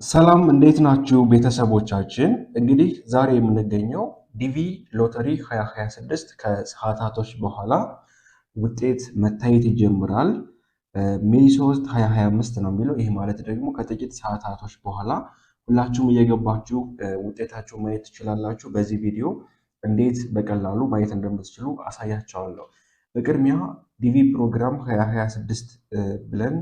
ሰላም እንዴት ናችሁ ቤተሰቦቻችን? እንግዲህ ዛሬ የምንገኘው ዲቪ ሎተሪ 2026 ከሰዓታቶች በኋላ ውጤት መታየት ይጀምራል። May 3 2025 ነው የሚለው። ይህ ማለት ደግሞ ከጥቂት ሰዓታቶች በኋላ ሁላችሁም እየገባችሁ ውጤታችሁ ማየት ትችላላችሁ። በዚህ ቪዲዮ እንዴት በቀላሉ ማየት እንደምትችሉ አሳያቸዋለሁ። በቅድሚያ ዲቪ ፕሮግራም 2026 ብለን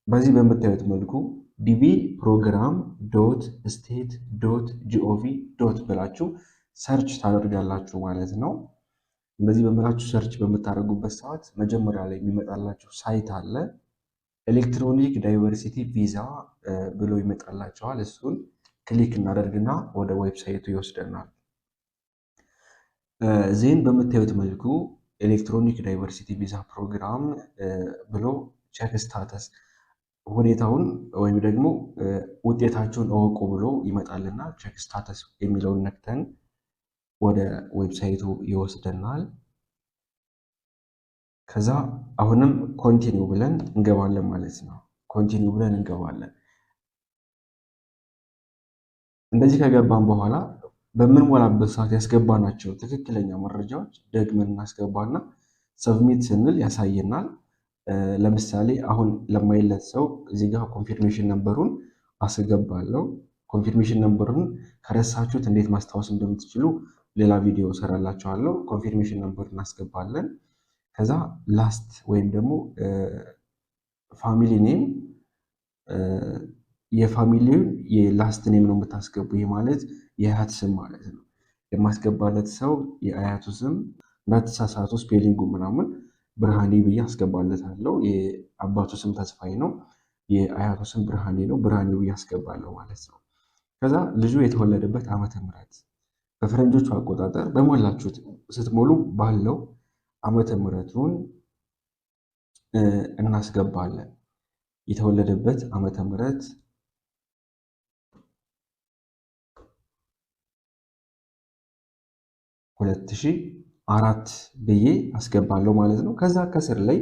በዚህ በምታዩት መልኩ DV program dot state dot gov dot ብላችሁ search ታደርጋላችሁ ማለት ነው። እንደዚህ በምላችሁ search በምታደርጉበት ሰዓት መጀመሪያ ላይ የሚመጣላችሁ site አለ። Electronic diversity visa ብሎ ይመጣላችኋል። እሱን click እናደርግና ወደ website ኡ ይወስደናል። Then በምታዩት መልኩ electronic diversity visa program ብሎ check status ሁኔታውን ወይም ደግሞ ውጤታችሁን እወቁ ብሎ ይመጣልና check status የሚለውን ነክተን ወደ website ኡ ይወስደናል። ከዛ አሁንም continue ብለን እንገባለን ማለት ነው። Continue ብለን እንገባለን። እንደዚህ ከገባን በኋላ በምንሞላበት ሰዓት ያስገባናቸው ትክክለኛ መረጃዎች ደግመን እናስገባና submit ስንል ያሳየናል። ለምሳሌ አሁን ለማይለት ሰው እዚህ ጋር confirmation number ኡን አስገባለሁ። Confirmation number ኡን ከረሳችሁት እንዴት ማስታወስ እንደምትችሉ ሌላ ቪዲዮ እሰራላችኋለሁ። Confirmation number ኡን እናስገባለን። ከዛ last ወይም ደግሞ family name፣ የ family ውን የ last name ነው የምታስገቡ። ይህ ማለት የአያት ስም ማለት ነው። የማስገባለት ሰው የአያቱ ስም እንዳትሳሳቱ፣ spelling ኡ ምናምን ብርሃኔ ብዬ አስገባለታለሁ። የአባቱ ስም ተስፋዬ ነው። የአያቱ ስም ብርሃኔ ነው። ብርሃኔ ብዬ አስገባለሁ ማለት ነው። ከዛ ልጁ የተወለደበት ዓመተ ምሕረት በፈረንጆቹ አቆጣጠር በሞላችሁት ስትሞሉ ባለው ዓመተ ምሕረቱን እናስገባለን። የተወለደበት ዓመተ ምሕረት 2004 ብዬ አስገባለሁ ማለት ነው። ከዛ ከስር ላይ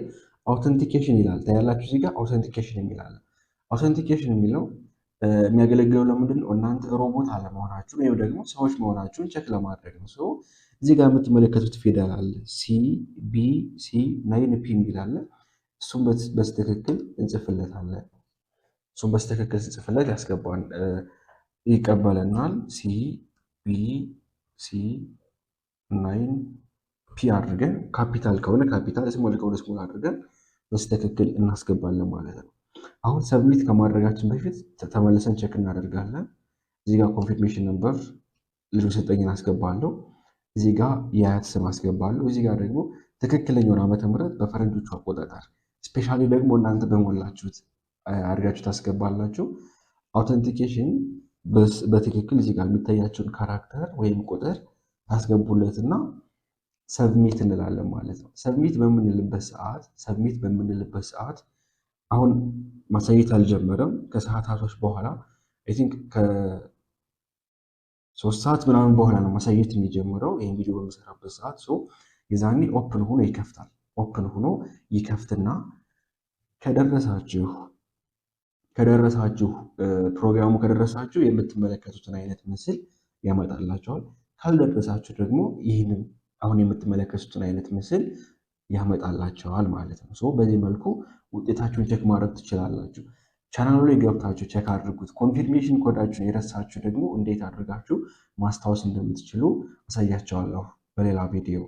authentication ይላል፣ ታያላችሁ። እዚህ ጋር authentication የሚል አለ። Authentication የሚለው የሚያገለግለው ለምንድን ነው? እናንተ ሮቦት አለመሆናችሁን ወይም ደግሞ ሰዎች መሆናችሁን check ለማድረግ ነው። So እዚህ ጋር የምትመለከቱት ፊደል አለ፣ C B C 9 P የሚል አለ። እሱም በትክክል እንጽፍለታለን። እሱም በትክክል ስንጽፍለት ያስገባን ይቀበለናል። C B C 9 P አድርገን ካፒታል ከሆነ capital፣ small ከሆነ small አድርገን በትክክል እናስገባለን ማለት ነው። አሁን submit ከማድረጋችን በፊት ተመልሰን check እናደርጋለን። እዚህ ጋር confirmation number ልጁ ሰጠኝን አስገባለሁ። እዚህ ጋር የአያት ስም አስገባለሁ። እዚህ ጋር ደግሞ ትክክለኛውን ዓመተ ምሕረት በፈረንጆቹ አቆጣጠር specially ደግሞ እናንተ በሞላችሁት አድርጋችሁ ታስገባላችሁ። Authentication በትክክል እዚህ ጋር የሚታያቸውን character ወይም ቁጥር ታስገቡለትና submit እንላለን ማለት ነው። Submit በምንልበት ሰዓት አሁን ማሳየት አልጀመረም። ከሰዓታቶች በኋላ፣ I think ከ3 ሰዓት ምናምን በኋላ ነው ማሳየት የሚጀምረው። ይህን ቪዲዮ በምሰራበት ሰዓት so የዛኔ open ሆኖ ይከፍታል። Open ሆኖ ይከፍትና ከደረሳችሁ ፕሮግራሙ ከደረሳችሁ የምትመለከቱትን አይነት ምስል ያመጣላችኋል። ካልደረሳችሁ ደግሞ ይህንን አሁን የምትመለከቱትን አይነት ምስል ያመጣላችኋል ማለት ነው። So በዚህ መልኩ ውጤታችሁን check ማድረግ ትችላላችሁ። ቻናሉ ላይ ገብታችሁ check አድርጉት። Confirmation code ኣችሁን የረሳችሁ ደግሞ እንዴት አድርጋችሁ ማስታወስ እንደምትችሉ አሳያችኋለሁ በሌላ ቪዲዮ።